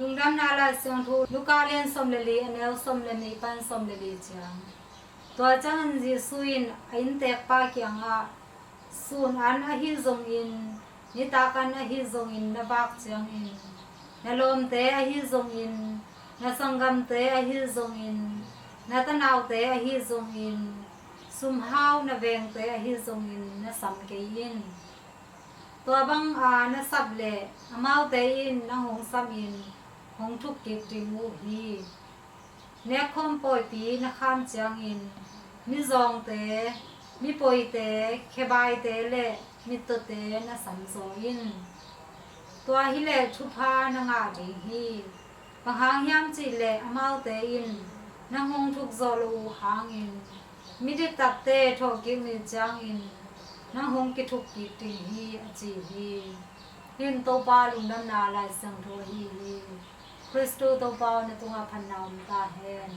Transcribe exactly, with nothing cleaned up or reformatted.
Lungdamna Lai Siangtho, Luka lian sawm le li, a neu sawm le nih pan sawm le li ciang. Tua ciangin Jesuh in a inntekpa kiangah, "Sun an ahi zongin, nitak an ahi zongin na vak ciangin, na lawmte ahi zongin, na sanggamte ahi zongin, na tanaute ahi zongin, sumhau na vengte ahi zongin na sam kei in. Tua banga na sap leh amaute in nang hong samin hong thuk kik ding uh hi. Nekkhawm pawipi na kham ciangin mizawngte, mipoite, khebaite le mittawte na samzaw in. Tua hileh thupha na ngah ding hi. Bang hang hiam cihleh amaute in nang hong thukzawh loh uh hangin midiktakte thawhkik ni ciangin nang hong kithuk kik ding hi," a ci hi. Hih in Topa Lungdamna Lai Siangtho ahi hi. Khristu Topa aw, na tungah phatna om ta hen.